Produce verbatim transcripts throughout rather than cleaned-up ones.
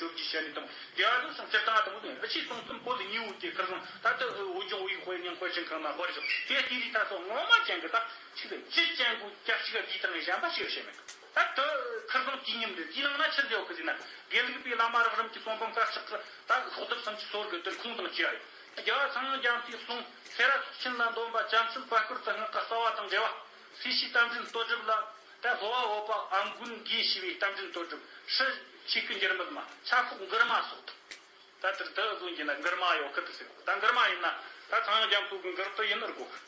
ཡོད་ཀྱི་བཤད་ནི་དང་རྒྱལ་བ་རིན་ཆེན་སྤྱིར་བཏང་དང་དུ་ཨ་ཆེ་སོང་གསུམ་བོད་ཉེ་བོ་དེ་ཁར་སོང་ད་ལྟ་བོད་ལྗོངས་དབུས་དཔེ་རྙིང་དཔེ་ཆེན་ཁང་ན་དཔར་བཞག་དེ་དེ་རིགས་ད་སོ་ངོ་མ་ཅན་གི་ད་ཆིག་སྒྲིལ་ཅན་གོ་སྐྱབས་ཤིག་དེའི་སྟེང་ནས་གཞན་པ་ཞིག་བཤད་མེད། ད་དུ་ཁར་སོང་དུས་མཉམ་དུ་དེའི་ནང་ན་ཆི་ཟེར་ཡོད་གི་ཟེར་ན་དགེ་ལུགས་པའི་བླ་མ་རགས་རིམ་གྱི་གསུང་འབུམ་སྐར་ཆག་གི་ད་ཤོག་ལྡེབ་སུམ་ཅུ་སོ་དགུ་དེར་ཁུངས་དང་བཅས་ཡོད། རྒྱལ་བ་ཚངས་དབྱངས་རྒྱ་མཚོའི་གསུང་སེ་ར་ཚོགས་ཆེན་ལ་འདོན་པ་བྱམས་ཆོས་བཀའ་སྐོར་དུ་སྔགས་ཀྱི་རྩ་བ་དང་འགྲེལ་བ། སྲིད་ཞིའི་རྟ་མགྲིན་བསྟོད་སྒྲུབ་ལ། ད་སློབ་པ་བོད་པ་ཨ་མགོན་དགེ་བཤེས་པའི་རྟ་མགྲིན་བསྟོད་སྒྲུབ། ཧྲི་ཆོས་སྐུ་འགྱུར་མེད་མ་ཆབ་ཁོག་མགུར་མ་སོགས་དང་། ད་དེར་དུ་བཟོ་གྱི་ན་མགུར་མ་ཡོད་ཁི་དུ་ཟེར་ད་མགུར་མ་ཡིན་ན་ད་ཚངས་དབྱངས་རྒྱ་མཚོ་གི་མགུར་དུ་ཡིན་ནོ་གོ་ཁི།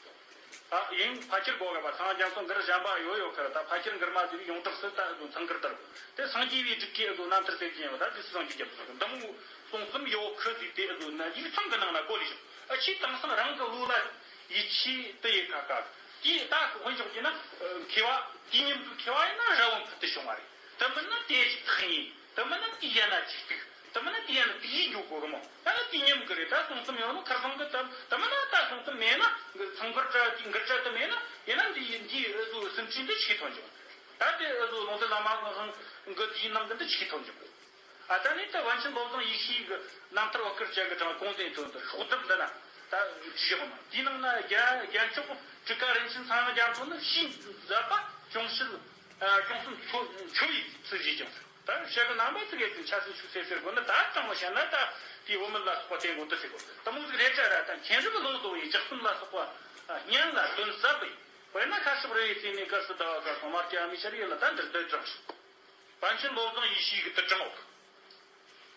ད་ཡིན་ཕལ་ཆེར་གོ་ག་པ་ཚངས་དབྱངས་རྒྱ་མཚོ་མགུར་གཞན་པ་ཡོད་ཡོད་ཁི་ད་ཕལ་ཆེར་མགུར་མ་དེ་ཡོངས་གྲགས་སུ་ད་བཟོ་ཚངས་མགུར་ལྟར་དེ་སངས་རྒྱས་པའི་སྒྲུབ་ཁྱེད་བཟོ་རྣམ་ཐར་ཟེར་གྱི་ཡིན་པ་ད་དེ་སུ་སངས་རྒྱས་རྒྱ་མཚོ་གི་འདི་མོ་གསུང་གསུམ་ཡོད་ཁི་དུ་དེ་བཟོ་ན་ཡིག་ཚང་གི་ནང་ན་གོ་ལི་ཞིག་ཨ་ཆེས་དེང་སང་རང་གི་བློ་ལ་ཡིད་ཆེས་དུ་ཡི་ཁ་ཁ་དེ་ད་དཔེ་འཇོག་གྱི་ན་མཁས་པ་དུས་མཉམ་དུ་མཁས་པ་ཡིན་ན་ར་བོ་ཕུལ་དུ་བྱུང་བ་རེད། དུ་མིན་ན་དེ་ཞིག་ཐག་ཡིན། དུ་མིན་ན་དེ་ཡན་ན་ཅིག་ཐུག་དུ་མིན་ན་དེ་ཡན་ན་དེ་ཡིན་འཇུག་དགོས་རུ་མོ། ད་ནི་དུས་མཉམ་གི་རེད། ད་གསུང་གསུམ་ཡོད་ནོ་ཁར་སང་གི་དུ་དུ་མིན་ན་ད་གསུང་གསུམ་མེད་ན་གི་ཚང་མགུར་སྒྲ་དེ་མགུར་སྒྲ་དུ་མེད་ན་ཡིན་ན་འདི་ཡིན་འདི་ཨུ་ཟུ་སུམ་ཅུ་འདི་ཆིག་ཐོན་འཇུག་ད་དེ་ཨུ་ཟུ་ལུང་དུ་བླ་མ་ངག་དབང་གི་དེའི་ནང་གི་འདི་ཆིག་ཐོན་འཇུག་ཨ་ད་ནི་ད་པཎ་ཆེན་བློ་བཟང་ཡེ་ཤེས་གི་རྣམ་ཐར་བ་སྐུར་བཅས་གི་དྲང་གོང་དེ་དོན་དུ་ཤོག་ལྡེབ་འདི་ན་ད་བྲིས་བཞག་ནོ་དེའི་ནང་ན་རྒྱ་རྒྱལ་མཆོག་སྤྲུལ་སྐུ་རིན་ཆེན་ཚངས་དབྱངས་རྒྱ་མཚོ་ནི་ཕྱིའི་མཛད་པ་ཅུང་ཟད་ཅུང་གསུམ་འཚོ་འཚོ་བའི་ཚུལ་བཞེས་ཀྱང་ཟེར། ད་བཤད་གི་རྣམ་པ་ཚིག་གི་ཆ་ཚིག་ཆུ་ཚེ་ཟེར་དགོས་ན་ད་དྲང་མོ་བཤད་ན་ད་དེའི་བུད་མེད་ལ་སོགས་པ་བསྟེན་དགོས་འདི་ཟེར་དགོས་དེ་མོ་ཟིག་རེད་ཅག་ར་ད་མཁྱེན་རབ་ལུང་རྟོགས་པའི་ལྗགས་རྩོམ་ལ་སོགས་པ་སྙན་ལ་དོན་ཟབ་པས། དཔེར་ན་ཁ་ཕྱོགས་རི་བོའི་རྩེ་ནས་དཀར་སི་ཟླ་བ་གར་སོང་དམར་སྐྱ་མི་ཤར་ཡིན་ལ་ད་འདིར་འདི་དྲངས་ཤིང་། པཎ་ཆེན་བློ་བཟང་ཡེ་ཤེས་ཀྱི་དུ་དྲངས་འོག་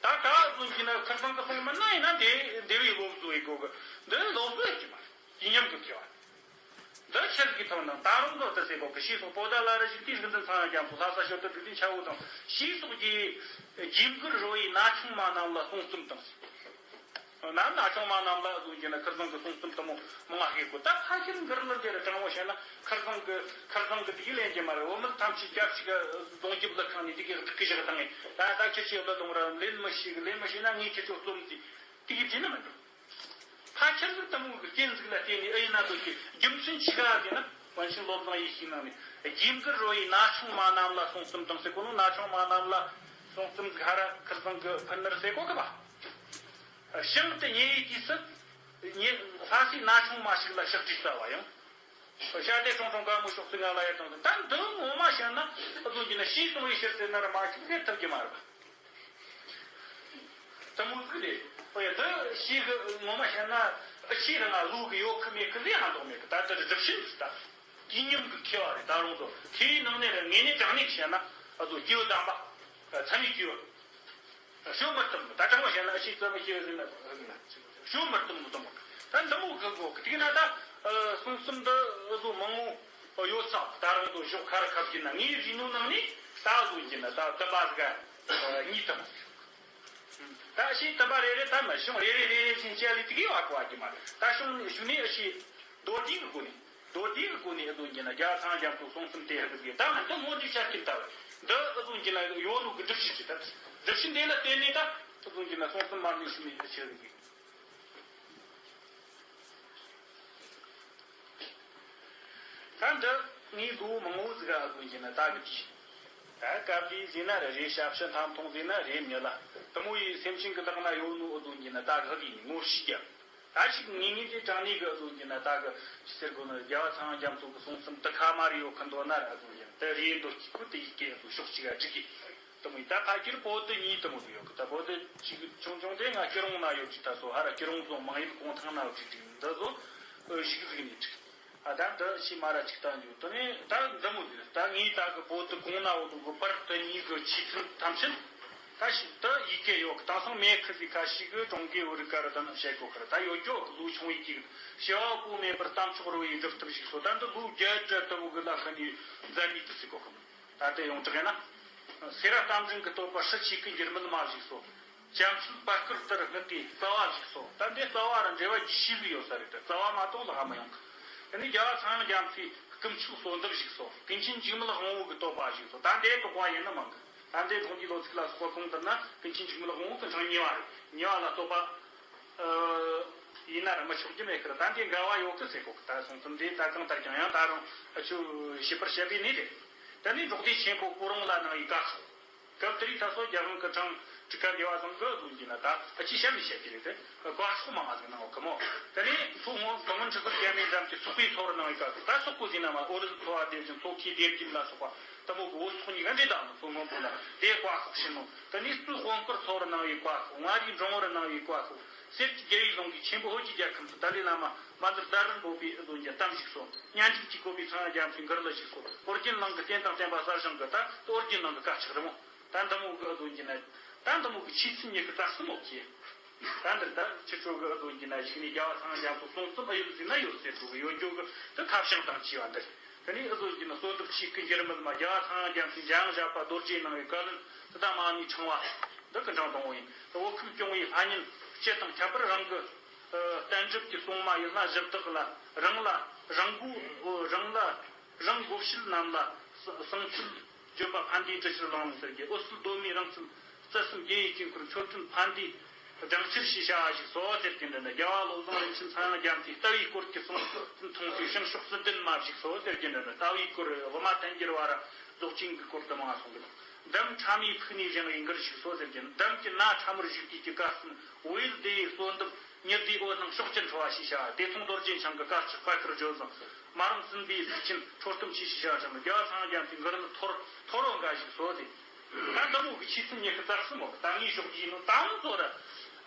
ད་ག་བཟུང་གྱི་ན་ཁིར་ཚང་གི་སོང་མིན་ན་ཡིན་ན་འདི་འདི་བའི་སློབ་གསོ་ཡི་གོ་གི་འདི་སློབ་གསོ་ཡི་གི་མ་རེད། དུས་མཉམ་གི་མཁས་པ། འདི་ཆེར་གི་ཐོག་ནང་ད་རུང་ལོ་དུ་ཟེར་གོ་གི་ཞེས་སོགས་པོ་ཏཱ་ལ་རི་བཞུགས་དུས་རིག་འཛིན་ཚངས་དབྱངས་རྒྱ་མཚོ་ལྷ་ས་ཞོལ་དུ་བསྒྲིགས་ཏེ་ཆ་བོ་དང་ཞེས་སོགས་ཀྱི་རྒྱུད་མགུར་རོལ་བའི་ན་ཆུང་མ་རྣམས་ལ་གསུང་རྩོམ་དང་ཟེར། ན་ན་ཆུང་མ་རྣམས་ལ་བཟུང་གྱི་ན་ཁིར་ཚང་གི་གསུང་རྩོམ་དུ་མོ་མང་ང་ཤེས་གོ་ད་ཕ་ཤིར་མགུར་ལ་དེར་དྲང་མོ་བཤད་ན་ཁིར་ཚང་གི་ཁིར་ཚང་གི་དེ་ལེན་གྱི་མ་རེད། བོད་མི་ཐམས་ཅད་སྐྱབས་ཤིག་གདུང་རྒྱབ་ལ་ཁང་ནས་དེ་གི་དག་གི་ཞག་དང་ད་ད་ཁྱེད་ཆོས་ལ་ལོང་ར་ལེན་མི་ཤེས་གི་ལེན་མི་ཤེས་ན་ངས་ཁྱེད་ཆོ་རྩོམ་དེ་དེ་གི་བྱེད་ན་མི་འགྲོ། ཕ་ཁྱེར་ཟིག་དུ་མོ་གི་རྐྱེན་ཟིག་ལ་བརྟེན་ནས་ཨེ་ཡིན་ན་འདོད་ཀྱི་རྒྱུ་མཚན་ཆི་ག་ཟེར་ན་པཎ་ཆེན་བློ་བཟང་ཡེ་ཤེས་ནང་ནས་རྒྱུད་མགུར་རོལ་བའི་ན་ཆུང་མ་རྣམས་ལ་གསུང་རྩོམ་དང་ཟེར་གོ་ནོ་ན་ཆུང་མ་རྣམས་ལ་གསུང་རྩོམ་ཟིག་ཧ་ར་ཁིར་ཚང་གི་ཕན་ནར་ཟེར་གོ་གི་བ། ཞིང་དུ་ཉེ་བའི་དུས་སུ་ཉེ་ལྷ་སའི་ན་ཆུང་མ་ཞིག་ལ་ཕྱག་བྲིས་ལྟ་བ་ཡང་། བྱ་དེ་ཁྲུང་ཁྲུང་དགའ་མོ་ཕྱོགས་སུ་ང་ལ་ཡར་དང་ད་འདི་ངོ་མ་བཤད་ན་བཟོ་རྒྱུ་ན་ཤེས་སོང་བའི་ཕྱིར་ཟེར་ན་ར་མ་ཤེས་ཟེར་ཐུབ་ཀྱི་མ་རེད། དེ་མོ་ཟིག་རེད། ཨོ་ཡ་འདི་ཤེས་གི་ངོ་མ་བཤད་ན་ཨ་ཤེས་རང་ང་ལུག་གི་ཡོད་གི་མེད་གི་ལས་ཧ་འདོག་མེད་གི་ད་ལྟ་སྒྲུབ་བྱེད་འདི་ད་དུས་མཉམ་གི་མཁས་པ་རེད། ད་རུང་དུ་དེའི་ནང་ནས་ར་ངེས་ནས་དྲང་ནས་བཤད་ན་ཨ་ཚོ་སྐྱེས་བུ་དམ་པ་མཚན་ཉིད་སྐྱེས་བུ། ཞོ་མི་གཏུམ་ད་དྲང་བ་བཤད་ན་ཨ་ཤེས་རྩ་མི་ཤེས་ཟིན་ན་ཞོ་མི་གཏུམ་མི་གཏུམ་ད་འདི་མོ་གི་གོ་གི་དེ་ན་ད་གསུང་གསུམ་འདི་བཟོ་མང་བོ་ཡོད་ཚང་ད་རང་དུ་ཞོག་ཁ་ར་ཁབ་ཀྱི་ན་ངའི་རིག་ནོ་ནང་ནས་ད་བཟོ་གྱི་ན་ད་དུམ་པ་ཟིག་གཉིས་དང་ད་ཤེས་དུམ་པ་རེ་རེ་ད་མ་ཤོང་རེ་རེ་རེ་རེ་ཅན་ཅ་ལི་དེ་གི་བ་གོ་བ་གི་མ་རེད། ད་ཤོང་ཞུ་ནས་ཨ་ཤེས་མདོ་སྡེ་གི་སྒོ་ནས། མདོ་སྡེ་གི་སྒོ་ནས་ཨ་ཟུང་གྱི་ན་རྒྱལ་བ་ཚངས་དབྱངས་ཀྱི་གསུང་རྩོམ་དེ་ཧ་གི་ཟིག་ད་ང་འདི་མོ་འདི་ཆ་རྐྱེན་ལྟ་བུ་འདི་ཨ་ཟུང་གྱི་ན་ཡོད་ནོ་གི་སྒྲུབ་བྱེད་ཅིག་ད་སྒྲུབ་བྱེད་འདི་ལ་བརྟེན་ནས་ད་ཨ་ཟུང་གྱི་ན་གསུང་རྩོམ་མར་ནས་ཤི་ནས་ཆེ་ཟིག་ད་འདི་ངའི་ལོ་མང་བོ་ཟིག་ཨ་ཟུང་གྱི་ན་ད་གི་དུས་ད་སྐབས་དེ་ཟིན་ན་རེ་རེ་ཞབས་ཕྱི་ཐམ་ཐོང་ཟིན་ན་རེ་མྱི་ལ་དུ་མོ་ཡི་སེམས་ཅན་གི་ལག་ན་ཡོད་ནོ་ཨ་ཟུང་གྱི་ན་ད་གི་ཧ་གི་ནི་ངོ་ཤེས་ཀྱང་། ད་ཞིག་ངེས་ངེས་ཀྱི་དྲང་གནས་ཀྱི་ཨ་ཟུང་གི་ན་ད་གི་ཅི་ཟེར་དགོས་ན་རྒྱལ་བ་ཚངས་དབྱངས་རྒྱ་མཚོ་གི་གསུང་རྩོམ་དུ་ཁ་མ་རེ་ཡོད་ཁི་འདོད་ན་ར་ཨ་ཟུང་གི་ན་དེ་རེད་འདོད་ཀྱི་ཁུ་དེ་ཡི་གེ་ཨ་ཟུང་ཕྱོགས་གཅིག་ག་བསྒྲིག་གི་དུ་མོ་ཡི་ད་ཕ་ཁྱེར་པོ་དུ་གཉིས་དུ་མོ་དུ་ཡོད་གི་ད་པོ་དུ་ཅིག་ཆུང་ཆུང་དེ་ང་སྐྱིད་རོང་ན་ཡོད་ཅིག་ད་སོ་ཧ་ར་སྐྱིད་རོང་ཚོ་མང་ཡིན་གོང་ཐང་ན་ཡོད་ཅིག་འདི་ཚོ་ཞིག་ཟིག་ནས་བསྒྲིག་ཨ་ད་འདི་ཤི་མ་ར་ཅིག་ད་འཇུ་དུ་ནས་ད་འདི་མོ་དུ་ད་ངའི་ད་གི་པོ་དུ་གོང་ན་འོ་དུ་གི་པར་དུ་གཉིས་གི་ཆེ་ཚུལ་ཐམས་ཅད། ད་ཞིག་ཏུ་ཡི་གེ་ཡོད་གི་དེང་སང་མེད་ཁི་ཟིག་ཁ་ཞིག་གི་ཀྲུང་གོའི་བོད་རིགས་ཀ་ར་དང་བཤད་གོ་ཁར་ད་ཡོད་རྒྱུ་གི་ལུགས་ཆུང་ཡི་གེ་གི་བྱ་བ་པོ་མེད་པར་གཏམ་ཆོག་རོ་ཡི་སྒྲུབ་ཐབས་ཞིག་སོ་ད་འདི་ལུགས་བརྒྱད་དྲ་ལྟ་བུ་གི་ལ་ཁ་ནས་མཛད་ནི་དུ་ཟིག་གོ་ཁམ་ད་དེ་ཡོང་དྲག་ཡིན་ན། སེ་ར་རྟ་མགྲིན་གི་བསྟོད་པ་ཧྲི་ཆོས་སྐུ་འགྱུར་མེད་མ་ཞིག་སོ། བྱམས་ཆོས་བཀའ་སྐོར་ལྟར་སྔགས་ཀྱི་རྩ་བ་ཞིག་སོ། ད་འདི་རྩ་བ་ར་འགྲེལ་བ་རྒྱས་ཤིག་ཡོད་ས་རེད་དེ་རྩ་བ་མ་གཏོགས་ལ་ཧ་མི་ཡོང་གི་དེ་ནས་རྒྱལ་བ་ཚངས་དབྱངས་རྒྱ་མཚོའི་སྐུ་མཆོག་གསོལ་འདེབས་ཞིག་སོ། ཀུན་མཁྱེན་འཇིགས་མེད་དབང་པོ་གི་བསྟོད་པ་ཞིག་སོ། ད་འདི་དོགས་པ་ཡིན་ན་མང་གི་ད་འདི་དགོངས་ཀྱི་ལོ་ཚིགས་ལ་སོགས་པ་གོང་ལྟར་ན་ཀུན་མཁྱེན་འཇིགས་མེད་དབང་པོ་སྐུ་འཕྲེང་གཉིས་པ་རེད། གཉིས་པ་ལ་བསྟོད་པ་ཡིན་ན་ར་མི་ཆོག་རྒྱུ་མེད་ཁར་ད་འདི་འགལ་བ་ཡོད་གི་ཟེར་གོ་གི་ད་གསུང་རྩོམ་འདི་ད་གང་ལྟར་ཀྱང་ཡང་ད་རུང་ཨ་ཆུ་ཞིབ་པར་བཤད་པའི་ནི་རེད། ད་ནི་འབྲོག་སྡེ་ཆེན་པོ་སྤུ་རོང་ལ་གནང་བའི་བཀའ་ཤོག་སྐབས་དེར་ ད་སོ་རྒྱལ་དབང་སྐུ་ཕྲེང་བཅུ་ག་འདི་བ་ཚང་གི་ལུགས་ཀྱི་ན་ད་ཨ་ཅི་བཤད་མི་བཤད་ཀྱི་རེད་དེ། བཀའ་ཤོག་མང་བ་ཟིག་གནང་བ་གི་མོ། དེ་ནས་ཚོ་ངོ་བཀའ་མོལ་ཁྲི་ཟུར་རྒྱ་མི་འགྲམ་གྱི་ཚོགས་པའི་ཚོགས་རུ་གནང་བའི་སྐབས་སུ་ད་སོག་པོ་ཟིན་ན་མ་ཨོ་རི་ཚོ་བ་དེ་བཞིན་ཚོ་ཁའི་དེབ་ཀྱི་ལ་སོགས་པ་དེ་མོ་གི་འོ་ཚོགས་གཉིས་ཀ་འདྲེ་དང་ཚོ་ངོ་བོ་ལ་དེ་བཀའ་ཤོག་ཕྱིན་ནོ། དེ་ནས་སུ་དཔོན་སྐོར་ཚོགས་རུ་གནང་བའི་བཀའ་ཤོག་མངའ་རིས་འབྲོང་བར་གནང་བའི་བཀའ་ཤོག་སེར་སྐྱའི་རྒྱལ་བའི་ལུང་གི་ཆེན་པོ་ཧོར་གྱི་རྒྱལ་ཁམས་སུ་ཏཱ་ལའི་བླ་མ་མ་ནུ་དར་རིན་པོ་པའི་ཨུ་ཟོ་འཇའ་གཏམ་ཞིག་སོ། གཉའ་ཁྲིག་གི་བཀོད་པའི་ཚངས་དབྱངས་རྒྱ་མཚོའི་མགུར་གླུ་ཞིག་སོ། ཨོ་རྒྱན་ལང་གི་རྟེན་དང་བརྟེན་པ་གསར་བཞེངས་ཀྱི་ད་ཨོ་རྒྱན་ལང་གི་དཀར་ཆག་རི་མོ། ད་འདི་མོ་གི་ཨུ་ཟོ་འཇི་ན། ད་འདི་མོ་གི་ཆོས་ཚན་ཉི་ཤུ་རྩ་གསུམ་མོ་ཁྱེད། ད་འདིར་ད་ཁྱེད་ཚོ་གི་ཨུ་ཟོ་འཇི་ན་ཞིག་ནས་རྒྱལ་བ་ཚངས་དབྱངས་རྒྱ་མཚོ་གསུང་རྩོམ་ཨུ་ཡོད་ཟིན་ན་ཡོད་ཟེར་འགྲོ་གི་ཡོད་འགྱོ་གི་ད་ཁ་བྱང་དང་བཅས་པ་འདིར། དེ་ནས་ཨུ་ཟོ་འཇི་ན་གསོལ་འདེབས་ཆོས་སྐུ་འགྱུར་མེད་མ་རྒྱལ་བ་ཚངས་དབྱངས་རྒྱ་མཚོས་འཇམ་དབྱངས་བཞད་པ་རྡོ་རྗེ་གནང་བའི་བཀའ་ལན་དེ་ད་མ་ཎི་ཕྲེང་བ་འདི་གི་འབྲིང་དང་བོ་ཡིན། དེ་བོད་ཁམས་སྐྱོང་བའི་ལྷ་གཉན་སྤྱི་དང་ཁྱད་པར་རང་གི་ཨ་བསྟན་སྒྲུབ་ཀྱི་སྲུང་མ་ཡུལ་ལྷ་གཞི་བདག་ལ་རང་ལ་རང་མགོ་རང་ལ་རང་མགོ་བཤེད་རྣམས་ལ་ས་སངས་རྒྱས་བརྗོད་པ་ཕན་བདེའི་དྲི་ཕྱིར་བླངས་ཟེར་གྱི་འོད་གསལ་གདོད་མའི་རང་གསལ་རྩལ་གསུམ་རྒྱལ་བའི་དཀྱིལ་འཁོར་མཆོད་སྤྲིན་ཕན་བདེའི་སྦྲང་ཆར་ཞེས་བྱ་བ་ཞིག་སོ་ཟེར་གྱི་འདི་ནི་རྒྱལ་བ་བློ་བཟང་རིན་ཆེན་ཚངས་དབྱངས་རྒྱ་མཚོའི་ལྟ་བའི་སྐོར་གྱི་གསུང་མཐོང་ཚུལ་བྱང་ཕྱོགས་སུ་ལྡན་མ་ཞིག་སོ་ཟེར་གྱི་འདི་ནི་ལྟ་བའི་སྐོར་དབུ་མ་ཐལ་འགྱུར་བ་ར་རྫོགས་ཆེན་གྱི་སྐོར་དུ་མང་གསུངས་ཀྱི་འདུག་འདམ་ཕྲ་མོའི་ཕུག་ནས་བཞེངས་པའི་མགུར་ཞིག་སོ་ཟེར་གྱི་འདམ་གྱི་སྣ་ཕྲ་མོར་བཞུགས་དུས་ཀྱི་བཀའ་གསུང་བོད་ཡུལ་སྡེ་བའི་གསོལ་འདེབས་ཉི་ཟླའི་འོད་སྣང་ཕྱོགས་བཅུར་འཕྲོ་བ་ཞེས་བྱ་བ་དེ་མཐོང་རྡོ་རྗེ་འཆང་གི་དཀར་ཆག་པད་དཀར་བརྗོད་བཟང་མ་རུངས་སྲིན་པོའི་གཟུགས་ཅན་ཁྲོ་གཏུམ་ཆེ་ཞེས་བྱ་བ་ཞིག་རྒྱལ་བ་ཚངས་དབྱངས་རྒྱ་མཚོའི་མགུར་ནི་ཐོར་ཐོར་བོ་འགའ་ཞིག་སོ་ཟེར། ད་འདི་མོ་གི་ཆོས་ཚན་ཉི་ཤུ་རྩ་གསུམ་མོ་ད་ངའི་ཞོགས་ཀྱི་ཡིན་ནོ་ད་མོ་ཚོ་ར་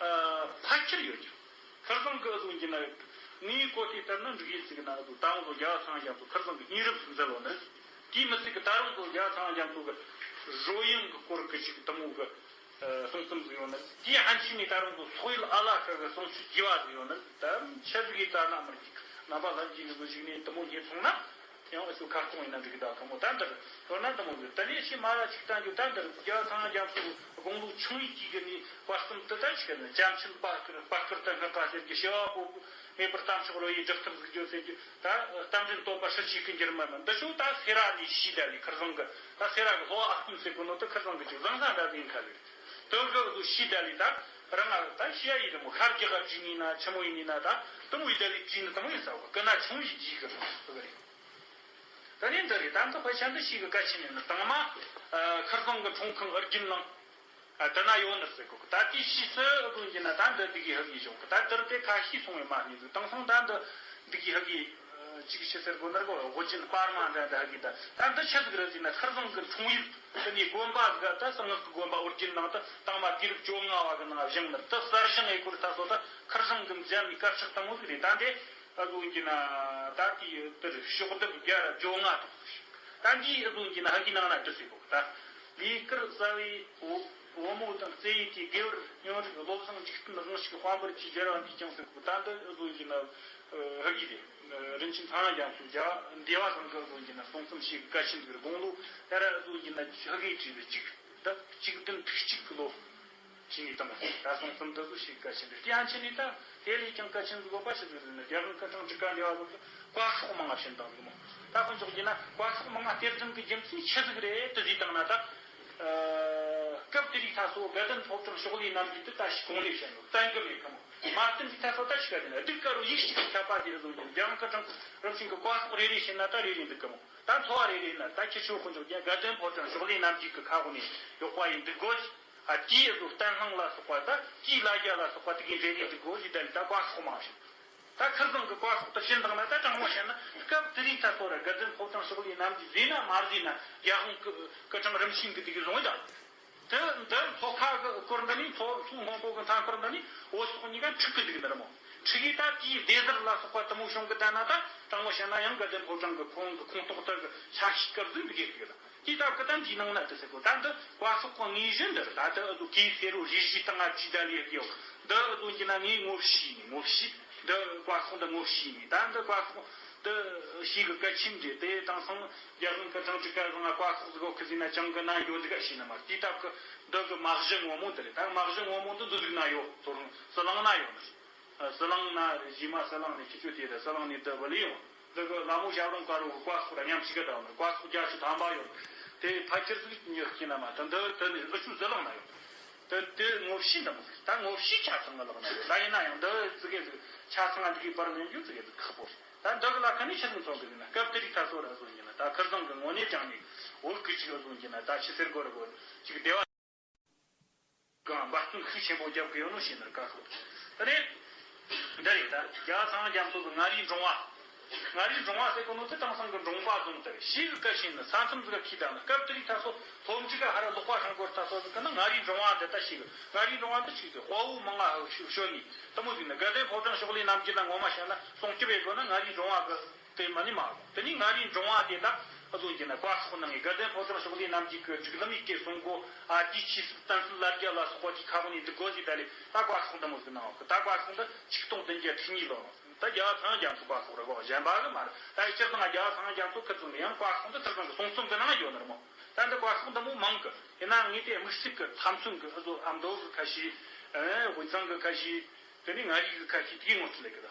ཕལ་ཆེར་ཡོད་ཀྱི། ཁར་སང་གི་ཨ་ཟུང་གི་ན་ངའི་གོ་ཐོས་ལྟར་ན་འབྲུག་ཡིག་ཅིག་ན་ཨ་ཟུ་ད་མོ་ཚོ་རྒྱལ་བ་ཚངས་དབྱངས་ཚོ་ཁར་སང་གི་སྙིང་རུས་མཛད་ལོ་ནི། དེའི་མི་ཚད་ཀྱི་ད་རུང་ཚོ་རྒྱལ་བ་ཚངས་དབྱངས་ཚོ་གི་རོལ་དབྱངས་ཀྱི་སྐོར་གི་ཅིག་དུ་མོ་གི་གསུང་རྩོམ་ཟིག་ཡོད་ནི། དེའི་ཕན་ཆད་ནས་ད་རུང་ཚོ་སོག་ཡུལ་ཨ་ལ་ཁ་གི་གསུང་ཆོས་རྒྱས་པ་ཟིག་ཡོད་ནི། ད་ཆི་ཟིག་གི་ད་ན་མར་གི་རྣམ་པ་ལྷན་རྒྱས་གི་བཟོ་ཞིག་ནས་དུ་མོ་རྙེད་སོང་ན། ཡང་ཨ་ཚོ་ཁ་སྐོང་ཡིན་ན་འགྲིག་གི་ད་ཁ་མོ་ད་འདིར་མདོར་ན་དུ་མོ་འདིར་ད་ལས་ཤི་མ་ར་ཅིག་ད་འཇུ་ད་འདིར་རྒྱལ་བ་ཚངས་དབྱངས་ཀྱི་དགུང་ལོ་ཆུང་བའི་དུས་ཀྱི་ནས་བར་གསུམ་དུ་ད་ཅིག་ནི་བྱམས་ཆེན་དཔའ་བཀུར་དཔའ་བཀུར་དུ་བསྔགས་པ་ཟེར་གྱི་བྱེ་བ་པོ་མེད་པར་གཏམ་ཕྱོགས་རོལ་བའི་སྒྲུབ་ཐབས་ཟིག་བརྗོད་ཟེར་གྱི་ད་རྟ་མགྲིན་སྟོན་པ་ཧྲི་ཆུ་ཀུན་འགྱུར་མ་མིན་འདི་ཤོག་ད་སེ་ར་ནས་ཤི་ད་ལི་ཁར་བཟང་གི་ད་སེ་ར་གི་ལྷོ་ཨ་ཁུན་ཟེར་གོ་ནོ་ད་ཁར་བཟང་གི་ཅིག་བཟང་ས་འདྲ་ཟིག་ཡིན་ཁ་ལི་དོལ་གི་ཤི་ད་ལི་ད་རང་ང་ད་ཤི་ཡ་ཡིན་རི་མོ་ཁར་གྱི་ཧ་བྲིས་ནི་ན་ཆི་མོ་ཡིན་ནི་ན་ད་དུ་མོ་ཡི་ད་ལི་བྲིས་ནི་དུ་མོ་ཡིན་ས་བ་ཀི་ན་ཆུང་ཡི་རྗེས་གི་རེད། ད་ནི་འདི་རེད། ད་འདི་དཔེ་ཆ་འདི་ཞིག་གི་གལ་ཆེན་ནི་དང་མ། ཁར་སང་གི་འཁྲུངས་ཁང་ཨར་རྒྱུན་ནང་། དེ་ན་ཡོད་ནི་ཟེར་གོ་ད་དེའི་ཕྱིས་སུ་ཨུ་དུ་འགྱི་ན་ད་འདི་འདི་གི་ཧ་གི་བྱུང་གི་ད་དེར་དེ་ཁ་ཤས་སོང་བའི་མ་ནི་ཟིག་དང་སང་ད་འདི་འདི་གི་ཧ་གི་ཅིག་ཤི་ཟེར་གོ་ནར་གོ་ཝོ་ཅིན་པར་མ་འདྲ་འདྲ་ཧ་གི་ད་ད་འདི་ཆི་ཟིག་རེད་ཟེར་ན་ཁར་སང་གི་འཁྲུངས་ཡུལ་དེ་ནི་དགོན་པ་ཟིག་ད་གསང་སྔགས་གི་དགོན་པ་ཨོ་རྒྱན་ནང་དུ་དང་མ་དུས་རབས་བཅོ་ལྔ་བ་གི་ནང་བཞེངས་ནི་དེ་གསར་བཞེངས་ཨེ་གོ་རི་ད་སོ་ད་ཁར་སང་གི་མཛད་མི་དཀར་ཆག་དང་མོ་ཟིག་རེད་ད་འདི། ཨ་ཟུང་གི་ན་ད་དེའི་དེར་ཕྱོགས་བདག་བརྒྱ་ར་བཅོ་ལྔ་དང་། ད་འདིའི་ཨ་ཟུང་གི་ན་ཧ་གི་ནང་ན་དུ་སི་གོ་ད། ལས་ཀར་རྩ་བའི་བུ་བུ་མོ་དང་རྩེ་ཡི་དེ་དགེ་བར་སྨྱོ་རིགས་བློ་བཟང་འཇིག་རྟེན་དབང་ཕྱུག་དཔལ་འབར་གྱི་རྒྱལ་བ་འདི་ཀྱང་ཟེར་གོ་ད་འདི་ཨ་ཟུང་གི་ན་ཧ་གི་རེད། རིན་ཆེན་ཚངས་དབྱངས་རྒྱ་མཚོ་རྒྱ་འདི་བ་ཚང་གི་ཨ་ཟུང་གི་ན་གསུང་རྩོམ་ཞིག་ག་ཆེན་གི་དགུང་ལོ་ད་ར་ཨ་ཟུང་གི་ན་ཧ་གི་བྲིས་པའི་གཅིག་ད་གཅིག་བདུན་ཐིག་གཅིག་གི་ལོ། ཅི་ནས་དང་ད་གསུང་རྩོམ་འདི་ཚོ་ཞིག་གལ་ཆེན་རེད། དེ་ཡང་ཆེ་ནས་ད་དེ་ལས་ཀྱང་གལ་ཆེན་ཟིག་དགོས་པ་ཞིག་ཟིག་ཟེར་ན་རྒྱལ་དབང་སྐུ་ཕྲེང་བཅུ་ག་འདི་བ་ཚོ་བཀའ་ཤོག་མང་བ་བྱིན་བཏང་ཟིག་མོ། ད་དཔེ་འཇོག་རྒྱུ་ན་བཀའ་ཤོག་མང་བ་སྟེར་དོན་གྱི་རྒྱུ་མཚན་ཆི་ཟིག་རེད་དུ་ཟིག་བཏང་ན་ད། སྐབས་དེ་རིགས་ད་སོ་དགའ་ལྡན་ཕོ་བྲང་ཕྱོགས་ལས་རྣམ་རྒྱལ་དུ་ད་ཞིག་གོང་ནས་བཤད་ཡོད་བཙན་གྱི་མེད་ཁ་མོ་མ་བསྟན་གྱི་ད་སོ་ད་ཞིག་ག་དེ་ན་སྡུག་དཀར་བོ་ཡིག་ཞིག་གི་ཁྱབ་པ་དེ་བཟུང་རྒྱུ་རྒྱལ་དབང་སྐུ་ཕྲེང་རབ་བྱུང་གི་བཀའ་ཤོག་རེ་རེ་བྱིན་ན་ད་རེ་རེ་འདུག་གི་མོ། ད་འཚོ་བ་རེ་རེ་ན་ད་ཁྱེད་ཆོ་དཔེ་འཇོག་རྒྱུ་དགའ་ལྡན་ཕོ་བྲང་ཕྱོགས་ལས་རྣམ་རྒྱལ་གི་ཁ་གོ་ནས་ཡོད་པ་ཡིན་འདུག་གོ། ཨ་དེའི་བཟོ་བརྟན་ལྷིང་ལ་སོགས་པ་ད་དེའི་ལ་རྒྱ་ལ་སོགས་པ་དེ་གའི་འབྲེལ་ཡོད་དུ་དགོས་ཞེས་དང་ད་བཀའ་ཤོག་མང་ཞིག་ད་ཁིར་ཚང་གི་བཀའ་ཤོག་ཏུ་བྱིན་བཏང་ན་ད་དྲང་མོ་བཤད་ན་སྐབས་དེ་རིང་ད་ཚོ་ར་དགའ་ལྡན་ཕོ་བྲང་ཕྱོགས་ལས་རྣམ་རྒྱལ་ཟིན་ན་མ་ཟིན་ན་རྒྱལ་དབང་སྐུ་སྐུ་ཕྲེང་རིམ་བྱོན་གི་དེ་གའི་བཟུང་ཡོད་དང་། དེ་འདི་མཚོ་ཁ་གི་སྐོར་འདི་ནི་མཚོ་མཚོ་སྔོན་པོ་གི་མཐའ་འཁོར་འདི་ནི་འོ་སོག་གཉིས་ཀ་འཁྲུག་གི་འདུག་ནི་ར་མོ། འཁྲུག་གི་ད་དེའི་སྡེ་ཟུར་ལ་སོགས་པ་དུ་མོ་བྱུང་གི་ད་ན་ད་དྲང་མོ་བཤད་ན་ཡང་དགའ་ལྡན་ཕོ་བྲང་གི་ཁོང་གི་ཁོངས་གཏོགས་ལྟར་གི་ཆ་ཤས་སྐར་ཟིན་འདུག་གི་ཟིག་ལ། དེ་ལྟར་གི་ད་འདིའི་ནང་ན་དེ་ཟེར་གོ་ད་འདི་བཀའ་ཤོག་གི་དངོས་གཞི་འདི་རེད། ད་འདི་ཨ་ཟུ་གེ་སེ་རོ་རེ་བཞི་དང་ང་བྲིས་ད་ལས་ཡོད་འདི་ཨ་ཟུ་འདི་ན་ངས་ངོ་ཤེས་ནས་ངོ་ཤེས་འདི་བཀའ་ཤོག་འདི་ངོ་ཤེས་ནས་ད་འདི་བཀའ་ཤོག་འདི་ཤེས་གི་གལ་ཆེན་རེད། དེ་དང་སང་རྒྱལ་དབང་སྐུ་ཕྲེང་བཅུ་ག་རང་བཀའ་ཤོག་ཟིག་གོ་ཁི་ཟིན་ན་ཅང་གི་ན་ཡོད་འདི་ག་ཤེས་ན་མ་དེ་ལྟར་གི་འདི་གི་མ་གཞི་ངོ་མོ་འདི་རེད། ད་མ་གཞི་ངོ་མོ་འདི་འདི་ཟིག་ན་ཡོད་དོ་རུང་ཟི་ལིང་ན་ཡོད་ནི་རེད། ཟི་ལིང་ན་རེ་རྗེས་མ་ཟི་ལིང་ནས་ཁྱི་ཆོས་དེ་རེད། ཟི་ལིང་ནས་འདི་བུ་ལི་ཡོང་འདི་གི་ལ་མོ་ཞབས་རོང་དཀར་རོ་གི་བཀའ་ཤོག་ར་མཉམ་ཞིག་ག་བཏང་ནི་རེད། བཀའ་ཤོག་བརྒྱད་ཅུ་ཐམ་པ་ཡོད་དེ་ཕལ་ཆེར་ཟིག་ཉོ་སྐྱིན་ན་མ་ད་འདི་དེ་ནས་ཨུ་ཆུ་ཟི་ལིང་ན་ཡོད་དེ་དེ་ངོ་ཤེས་འདི་མོ་ཟིག་ད་ངོ་ཤེས་ཆ་ཚང་གི་ལག་ན་ཡོད། ད་ཡིན་ན་ཡང་འདི་ཙི་གེ་ཟིག་ཆ་ཚང་འདི་གི་པར་ལེན་རྒྱུ་ཙི་གེ་ཟིག་ཁག་པོ་རེད། ད་འདི་གི་ལ་ཁ་ནས་ཆི་ཟིག་ཚོགས་གི་ཟིག་ན་སྐབས་དེ་རིགས་ད་སོ་ར་བཟོ་ཡིན་ན་ད་ཁིར་ཚང་གི་ངོ་ནས་ཀྱང་ནི་འོ་སྐུ་ཅིག་བཟོ་ཡིན་ན་ད་ཆི་ཟེར་དགོས་ར་དགོས་ཅིག་བདེ་བ། ཆེན་པོ་རྒྱབ་ཀྱི་ཡོད་ནོ་ཤེས་ནར་བཀའ་ཤོག་དེ་རེད། འདི་རེད། ད་རྒྱལ་བ་ཚངས་དབྱངས་རྒྱ་མཚོ་གི་མངའ་རིས་འབྲོང་བ། མངའ་རིས་འབྲོང་བ་ཟེར་གོ་ནོ་དེ་དེང་སང་གི་འབྲོང་པ་རྫོང་དེ་རེད། ཤེས་གི་སྐད་ཤེས་ནི་ས་མཚམས་ཟིག་ག་ཁྱི་དང་ནི་སྐབས་དེ་རིགས་ད་སོ་སློབ་འབྲི་ག་ཧ་ར་ལོག་པ་ཧྲང་གོར་ད་སོ་ཟིག་གི་ནི་མངའ་རིས་འབྲོང་བ་འདི་ད་ཤེས་གི། མངའ་རིས་འབྲོང་བ་འདི་ཆིག་ཟིག་དཔའ་བོ་མང་ང་ཧ་ཤོད་ནི་དེ་མོ་ཟིག་ནི་དགའ་ལྡན་ཕོ་བྲང་ཕྱོགས་ལས་རྣམ་རྒྱལ་ན་ངོ་མ་བཤད་ན་སོང་སྐྱིད་པའི་སྒོ་ན་མངའ་རིས་འབྲོང་བ་གི་དེ་མ་ནི་མ་དེ་ནི་མངའ་རིས་འབྲོང་བ་དེ་ད་ཨ་ཟོ་གྱི་ན་བཀའ་ཤོག་ནང་གི་དགའ་ལྡན་ཕོ་བྲང་ཕྱོགས་ལས་རྣམ་རྒྱལ་གི་སྒྲིག་ལམ་ཡི་གེ་སོང་གོ། ཨ་དེའི་ཆེས་སུ་བསྟན་སྲིད་ལ་རྒྱ་ལ་སོགས་པ་དེའི་ཁ་བོ་ནས་འདི་གོ་ཟིག་ད་ལས་ད་བཀའ་ཤོག་འདི་མོ་ཟིག་ནང་ད་བཀའ་ཤོག་འདི་ཆིག་སྟོང་བདུན་བརྒྱ་ཁྲི་གཉིས་ལོ་ནང་ད་རྒྱལ་བ་ཚངས་དབྱངས་རྒྱ་མཚོ་བཀའ་ཤོག་ར་གོ་གཞན་པ་གི་མ་རེད། ད་ཡི་སྤྱིར་བཏང་རྒྱལ་བ་ཚངས་དབྱངས་རྒྱ་མཚོ་ཁི་ཚོ་ནི་ཡང་བཀའ་ཤོག་འདི་ཐུར་ཚང་གི་སྲོང་བཙོན་གི་ནང་ཡོད་ནི་རེད་མོ། ད་འདི་བཀའ་ཤོག་འདི་མོ་མང་གི་ཡིན་ན་ངས་དེ་དམིགས་བསལ་གི་ཚབ་མཚོན་གི་ཨ་ཟོ་ཨ་མདོ་གི་ཁ་ཤས། དབུས་གཙང་གི་ཁ་ཤས། དེ་ནས་མངའ་རིས་གི་ཁ་ཤས་དེ་གའི་ངོ་སྤྲོད་ལས་གི་ད།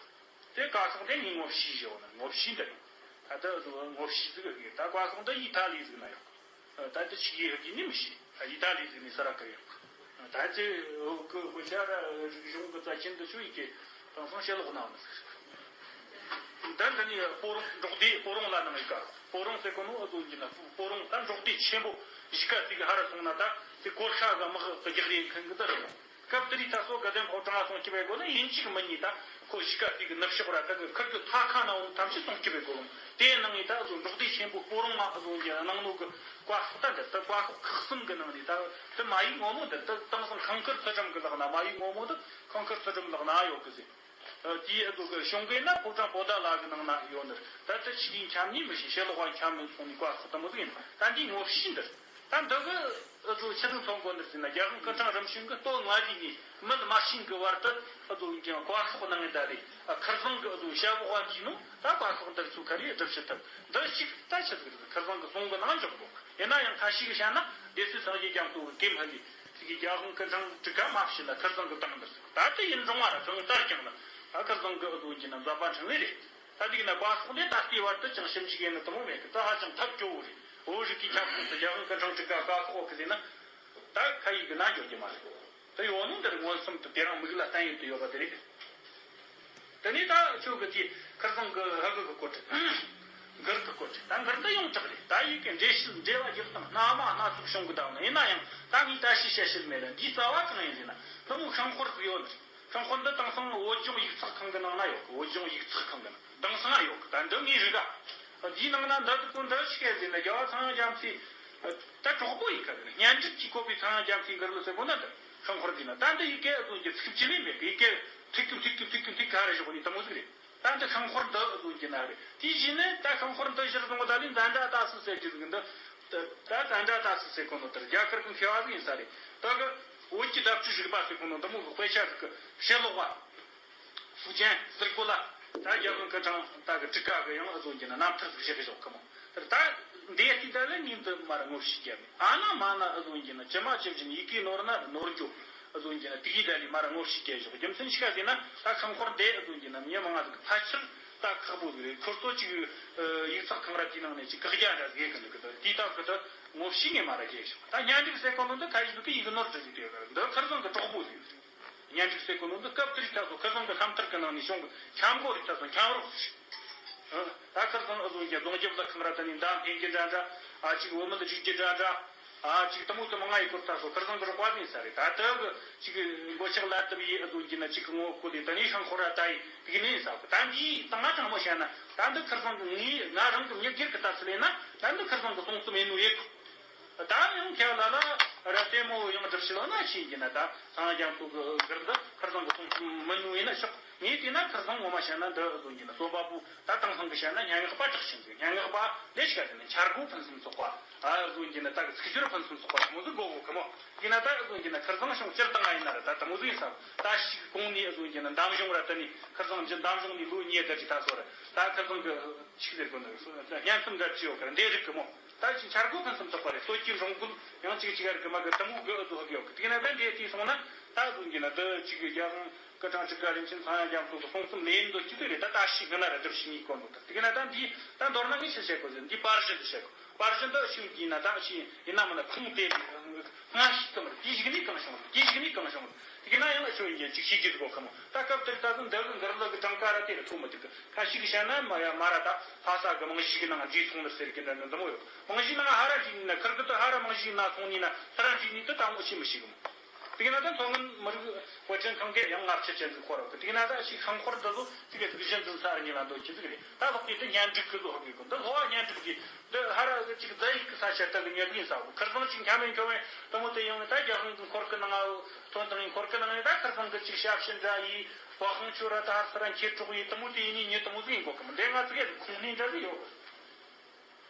དེ་བཀའ་ཤོག་དེ་ངས་ངོ་ཤེས་ཞེས་པ་ན་ངོ་ཤེས་འདི་རེད། ད་ལྟ་ངོ་ཤེས་ཟིག་གི་ད་བཀའ་ཤོག་འདི་ཡི་ཐ་ལི་ཟིག་ན་ཡོད། ད་ལྟ་ཆི་གི་ཧ་གི་ནི་མི་ཤེས། ཡི་ཐ་ལི་ཟིག་ནས་ས་ར་ཀ་ཡོད། ད་ཅི་འུ་གི་དབུ་ཤ་ར་རིག་གཞུང་གི་རྩ་ཆེན་འདི་ཆུ་ཡི་གི་དེང་སང་བཤད་ལོག་ན་ནི་ཟིག་ད་འདི་ནི་སྤོ་རོང་འབྲོག་སྡེ་སྤོ་རོང་ལ་ནང་ཡི་ག་སྤོ་རོང་ཟེར་གོ་ནོ་ཨ་ཟོ་གྱི་ན་སྤོ་རོང་ད་འབྲོག་སྡེ་ཆེན་པོ་གཞིས་ཀ་ཟིག་གི་ཧ་ར་སོང་ན་ད་དེ་གོར་ཤ་གི་དམག་གི་རྒྱག་རེས་མཁན་གི་ད་རེད། སྐབས་དེ་རིགས་ད་སོ་དགའ་ལྡན་ཕོ་བྲང་ང་སོང་སྐྱིད་པའི་སྒོ་ནས་ཡིན་གཅིག་མིན་གཉིས་ད་ཁོ་གཞིས་ཀ་དེ་གི་ནུབ་ཕྱོགས་ར་ད་གི་ཁུར་གི་ཐ་ཁ་ན་འོང་ཐམས་ཅད་སོང་སྐྱིད་པའི་སྒོ་རུང་དེའི་ནང་ནས་ད་གཟོད་འབྲོག་སྡེ་ཆེན་པོ་སྤོ་རོང་ང་གཟོད་ཀྱི་གནང་ནོ་གི་བཀའ་ཤོག་ད་འདི་ད་བཀའ་ཤོག་ཁག་གསུམ་གི་ནང་ནས་ད་དེ་མ་ཡིག་ངོ་མ་འདི་ད་དེང་སང་ཤང་ཁུར་ཚུལ་ཁྲིམས་གི་ལག་ན་མ་ཡིག་ངོ་མ་འདི་ཤང་ཁུར་ཚུལ་ཁྲིམས་ལག་ན་ཡོད་གི་ཟེར། དེའི་ཨ་ཟོ་གི་གཞུང་གི་ན་ཕོ་བྲང་པོ་ཏ་ལ་གི་ནང་ན་ཡོད་ནི་ད་ལྟ་ཕྱི་གི་འཁྱམ་ནི་མི་ཤེས་ཕྱི་ལོགས་པ་འཁྱམ་ནི་སོང་ནི་བཀའ་ཤོག་དེ་མོ་ཟིག་ཡིན། ད་འདི་ངོ་ཤེས་འདི་ད་འདི་གི་ཨ་ཟོ་ཆི་ཟིག་མཐོང་གོ་ནི་ཟིན་ན་རྒྱལ་དབང་སྐུ་ཕྲེང་རིམ་བྱོན་གི་སྟོད་མངའ་རིས་ནས་མི་ལ་མ་ཤིང་གི་བར་དུ་ཨ་ཟོ་ཡིན་ཀྱང་བཀའ་ཤོག་གནང་ངེ་ད་རེད། ཨ་ཁུར་ཚང་གི་ཨ་ཟོ་ཞབས་འོག་འདི་ནོ་ད་བཀའ་ཤོག་འདི་ཚོ་ག་རེ་སྒྲུབ་བྱེད་ཐུབ་འདི་གཅིག་ད་ཆི་ཟིག་རེད། ཁུར་ཚང་གི་གསུང་གི་ནང་འཇོག་གོ་ཡིན་ན་ཡང་ཁ་ཤས་གི་བཤད་ན་སྡེ་སྲིད་སངས་རྒྱས་རྒྱ་མཚོ་གི་གེ་མ་ལི་ཚིག་གི་རྒྱལ་དབང་སྐུ་ཕྲེང་དྲུག་ཀ་མ་བྱིན་ན་ཁུར་ཚང་གི་བཏང་འདིར་ཟིག་ད་ལྟ་ཡིན་རུང་བ་ར་གང་ལྟར་ཀྱང་ན་ད་ཁུར་ཚང་གི་ཨ་ཟོ་ཡིན་ན་མཛད་པ་འཕྲིན་ལས་རེད། ད་འདི་གི་ན་བཀའ་ཤོག་འདི་ད་ལྟའི་བར་དུ་ཅང་ཞིབ་འཇུག་ཡེ་ནི་དེ་མོ་མེད་གི། ད་ཧ་ཅང་ཐབས་སྐྱོ་བོ་རེད། བོད་རིག་གི་ཁྱབ་ཁོངས་སུ་རྒྱལ་དབང་སྐུ་ཕྲེང་དྲུག་ཀ་བཀའ་ཤོག་གི་ཟེར་ན་ད་ཁ་ཡིག་གི་ན་འཇོག་རྒྱུ་མ་རེད། ད་ཡོད་ནོ་འདིར་མངོན་སུམ་དུ་དེ་རང་མིག་ལ་བསྟན་ཡོད་དུ་ཡོད་པ་དེ་རེད། དེ་ནས་ད་ཁྱོད་ཀྱི་དེ་ཁུར་ཚང་གི་ཧ་གི་གི་སྐོར་དེ་གུར་གི་སྐོར་དེ་ད་གུར་དེ་ཡོངས་གྲགས་རེད། ད་ཡི་གེ་འགྲེལ་བཤད་འགྲེལ་བ་རྒྱག་སྟངས་སྣ་མ་སྣ་ཚོགས་བྱུང་གི་ད་ཡིན་ན་ཡང་ད་ངས་བཀྲ་ཤིས་བཤད་ཤེས་མེད་ལ་འདིའི་རྩ་བ་གང་ཡིན་ཟེར་ན་དེ་མོ་ཤང་ཁོར་ཟིག་ཡོད་ནི། ཤང་ཁོར་འདི་དེང་སང་བོད་ལྗོངས་ཡིག་ཚགས་ཁང་གི་ནང་ན་ཡོད་གི། བོད་ལྗོངས་ཡིག་ཚགས་ཁང་གི་ནང་དེང་སང་ཡོད་གི། ད་འདི་ངའི་རིག་ག་འདིའི་ནང་ན་འདི་དེ་ཚོ་འདི་ཆི་གེ་ཟེར་ན་རྒྱལ་བ་ཚངས་དབྱངས་རྒྱ་མཚོའི་ད་གྲོགས་པོ་ཡིན་ག་ཟེར་ན་སྙན་སྒྲིག་གིས་བཀོད་པའི་ཚངས་དབྱངས་རྒྱ་མཚོའི་གུར་ལ་ཟེར་གོ་ན་འདི་ཤང་ཁོར་འདི་ན་ད་འདི་ཡི་གེ་ཨ་ཟོ་འདི་ཚིག་ཅི་ལས་མེད་གི། ཡི་གེ་ཐིག་གི་ཐིག་གི་ཐིག་གི་ཐིག་ག་རེ་ཞོག་ནི་དེ་མོ་ཟིག་རེད། ད་འདི་ཤང་ཁོར་འདི་ཨ་ཟོ་གྱི་ན་རེད། དེའི་གཞི་ནས་ད་ཤང་ཁོར་འདི་གཞིར་བཟུང་གི་ད་ལས་ཛན་དྲ་ཏ་སི་ཟེར་གྱི་ཟིག་འདི། ད་ཛན་དྲ་ཏ་སི་ཟེར་གོ་ནོ་དེར་རྒྱ་གར་གི་མཁས་པ་ཟིག་ཡིན་ས་རེད། ད་གི་བོད་ཀྱི་བརྡ་སྤྲོད་རིག་པ་ཟེར་གོ་ནོ་འདི་མོ་གི་དཔེ་ཆ་ཟིག་གི་ཕྱི་ལོགས་པ། ཧྥུ་ཅན་ཟེར་གོ་ལ། ད་རྒྱལ་དབང་སྐུ་ཕྲེང་ད་གི་དྲུག་ཀ་གི་ཡང་ཨ་ཟོ་གྱི་ན་རྣམ་ཐར་ཟིག་བཞག་གི་ཞོག་གི་མོ། དེར་ད་འདི་ཡ་ཏི་ད་ལ་ཉིན་དུ་མར་ངོ་ཤེས་རྒྱ་མེད། ཨ་ན་མ་ན་ཨ་ཟོ་གྱི་ན་ཇི་མ་ཇི་བཞིན་ཡི་གེ་ནོར་ན་ནོར་འགྱོ། ཨ་ཟོ་གྱི་ན་དེ་གི་ད་ལི་མར་ངོ་ཤེས་རྒྱ་ཞོག་རྒྱུ་མཚན་ཆི་ག་ཟེར་ན་ད་ཤང་ཁོར་འདི་ཨ་ཟོ་གྱི་ན་མྱི་མང་ང་ཟིག་ཕལ་ཆེར་ད་ཁག་པོ་ཟིག་རེད། ཁོ་ཚོ་ཅིག་ཡིག་ཚགས་ཁང་ར་དེའི་ནང་ནས་ཅིག་བཀག་རྒྱ་འདྲ་ཟིག་གི་འདུག་གི། དེའི་སྟབས་གི་ད་ངོ་ཤེས་ངེས་མ་ར་རྒྱ་ཞོག་ད་སྙན་སྒྲིག་ཟེར་གོ་ནོ་འདི་ཁ་ཡིག་འདུག་གི། ཡིག་ནོར་འདྲ་ཟིག་དེ་གི་འདི་ཁུར་ཚང་གི་གྲོགས་པོ་ཟིག་རེད། སྙན་སྒྲིག་ཟེར་གོ་ནོ་འདི་སྐབས་དེར་ད་སོ་ཁུར་ཚང་གི་རྣམ་ཐར་གི་ནང་ནས་བྱུང་གི། འཁྱམ་སྒོ་རིགས་ད་སོ་འཁྱམ་རོགས་ཟིག་ད་ཁུར་ཚང་ཨ་ཟོ་གྱི་རྫོང་རྒྱབ་ལ་ཁང་ར་ད་ནི་མདའ་འཕེན་གྱི་འདྲ་འདྲ། ཨ་ཅིག་བུད་མེད་རིག་རྒྱུ་འདྲ་འདྲ། ཨ་ཅིག་དེ་མོ་དེ་མང་ང་ཡི་སྐོར་ད་སོ་ཁུར་ཚང་གི་རོགས་པ་ཡིན་ས་རེད། ད་ལྟ་གི་ཅིག་མགོ་ལྕགས་ལ་དུབ་ཡི་ཨ་ཟོ་གྱི་ན་ཅིག་གི་ངོ་བོ་ཁོ་ལས་ད་ནི་ཤང་ཁོ་ར་ད་ཡི་དེ་གི་ནི་ཡིན་ས་གི། ད་འདི་ད་ང་དྲང་མོ་བཤད་ན་ད་འདི་ཁུར་ཚང་གི་ངའི་ང་རང་གི་མྱི་སྒེར་གི་ལྟ་ཚུལ་ཡིན་ན་ད་འདི་ཁུར་ཚང་གི་གསུང་རྩོམ་ཡིན་ནོ་ཡེ་གི། ད་ཡང་ཁྱེད་ལ་ལ་ར་ལྟད་མོ་ཡང་སྒྲུབ་བྱེད་ལ་ན་ཤེས་ཀྱི་ན་ད་ཚངས་དབྱངས་རྒྱ་མཚོ་གི་གུར་འདི་ཁུར་ཚང་གི་གསུང་རྩོམ་མིན་ནོ་ཡིན་ན་ཤོག་ངས་བལྟས་ན་ཁུར་ཚང་ངོ་མ་བཤད་ན་འདི་ཨ་ཟོ་གྱི་ན་རྩོམ་པ་པོ་ད་དེང་སང་གི་བཤད་ན་སྙན་ངག་པ་གྲགས་ཆེན་ཟིག་སྙན་ངག་པ་ལས་ཤ་ཟེར་ན་འཆར་སྒོ་ཕུན་སུམ་ཚོགས་པ། ཨ་ཟོ་གྱི་ན་ད་གི་ཚིག་སྦྱོར་ཕུན་སུམ་ཚོགས་པ་དེ་མོ་ཟིག་དགོས་གོ་གི་མོ། ཡིན་ན་ད་ཨ་ཟོ་གྱི་ན་ཁུར་ཚང་ཤོང་སྤྱིར་བཏང་ང་ཡིན་ན་ར་ད་དེ་མོ་ཟིག་ཡིན་ས་ད་ཞིག་གོང་ནས་ཨ་ཟོ་གྱི་ན་འདམ་གཞུང་ར་ད་ནི་ཁུར་ཚང་འདི་འདམ་གཞུང་ནས་ལོ་ཉིས་དར་གྱི་ད་སོ་ར་ད་ཁུར་ཚང་གི་ཆིག་ཟེར་གོ་ན་སྙན་རྩོམ་འདྲ་ཅི་ཡོད་གར་འདི་རིག་གི་མོ། ད་ཅི་འཆར་སྒོ་ཕུན་སུམ་ཚོགས་པ་རེད། སྲོལ་གྱི་འབྲོང་རྒོད་ཡང་གཅིག་གཅིག་རིག་གི་མ་གི་དེ་མོ་གི་ཨ་ཟོ་ཧ་གི་ཡོད་གི། དེ་ན་ད་འདི་དེ་སོང་ན་ད་ཨ་ཟོ་གྱི་ན་འདི་གཅིག་གི་རྒྱལ་དབང་སྐུ་ཕྲེང་དྲུག་ཀ་རིམ་བྱོན་ཚངས་དབྱངས་རྒྱ་མཚོ་གི་གསུང་རྩོམ་ལེན་འདོད་ཀྱི་དེ་རེད། ད་ད་ཤི་གི་ན་ར་སྒྲུབ་ཤི་གཉིས་གོ་འདུག་ད་དེ་གི་ན་ད་འདི་ད་མདོར་ན་ངས་ཆི་བཤད་གོ་ཟེར་འདི་པར་གཞི་འདི་བཤད་གོ། པར་གཞི་འདི་ཤི་གི་ན་ད་ཤི་ཡིན་ན་མིན་ན་ཁུངས་དེ་སྔ་ཤི་གི་མ་རེད། དེ་ཞིག་ནི་གང་བྱུང་རེད། དེ་ཞིག་ནི་གང་བྱུང་རེད། དེ་གི་ན་ཡང་ཨ་ཆོས་ཡིན་ཅིག་ཤི་གི་གོ་གི་མོ། ད་སྐབས་དེར་ད་དུང་འདི་གི་འགར་ལ་གི་གྲངས་ཀ་ར་དེ་རུ་ཐུག་མི་ཐུབ་གི། ཁ་ཤས་ཀྱིས་བཤད་ན་མ་ཡ་མ་ར་ད་ལྷ་ས་གི་རྨང་གཞི་གི་ནང་འདྲེས་སོང་ནི་ཟེར་གི་འདྲ་འདྲ་འདི་མོ་ཡོད། རྨང་གཞིའི་ནང་ཧ་ར་འདྲེས་ནི་ན་ཁུར་གི་ད་ཧ་ར་རྨང་གཞིའི་ནང་སོང་ནི་ན་ད་ར་འདྲེས་ནི་ད་ད་ངོ་ཤེས་མི་ཤེས་གི་མོ། དེ་ག་ན་ད་མཚོ་སྔོན་མི་རིགས་དཔེ་སྐྲུན་ཁང་གིས་ཡང་ལྔ་བཅུ་ཅན་ཟིག་ཤོར་བ་གི། དེ་ག་ན་ད་ཞིག་ཤིང་འཁོར་འདི་ཚོ་ཅིག་གི་གཟུགས་གཞི་འཛིན་ས་ར་ཉིད་ལ་འདོད་ཀྱི་ཟིག་རེད། ད་ལྷག་གི་དེ་གཉེན་སྒྲིག་གི་ལོ་གི་གི་འདི་ལྷོ་བ་གཉེན་སྒྲིག་གི་འདི་ཧ་ར་གི་ཅིག་རྫ་ཡིག་གི་ས་ཆ་ད་གི་ཉེ་གི་ཡིན་ས་གོ། ཁིར་ཚང་ཅིག་འཁྱམ་མེད་འཁྱོམ་མེད་དེ་མོ་དེ་ཡོང་ནས་ད་རྒྱ་དཔོན་གི་འཁོར་གི་ནང་ང་ཐོན་དང་ཡིན། འཁོར་གི་ནང་ནས་ད་ཁིར་ཚང་གི་ཅིག་ཞབས་ཕྱི་འདྲ་ཡིས་བ་ཧང་ཆུ་ར་ད་ཧར་ས་ར་འཁྱེར་འགྲོ་གི་ཡིས་དེ་མོ་དེ་ཡིན་ནི་ཉི་དེ་མོ་ཟིག་ཡིན་གོ་གི་མོ། འདི་ང་ཚོ་གི་ཁུངས་སྣེ་འདྲ་ཟིག་ཡོད་གི།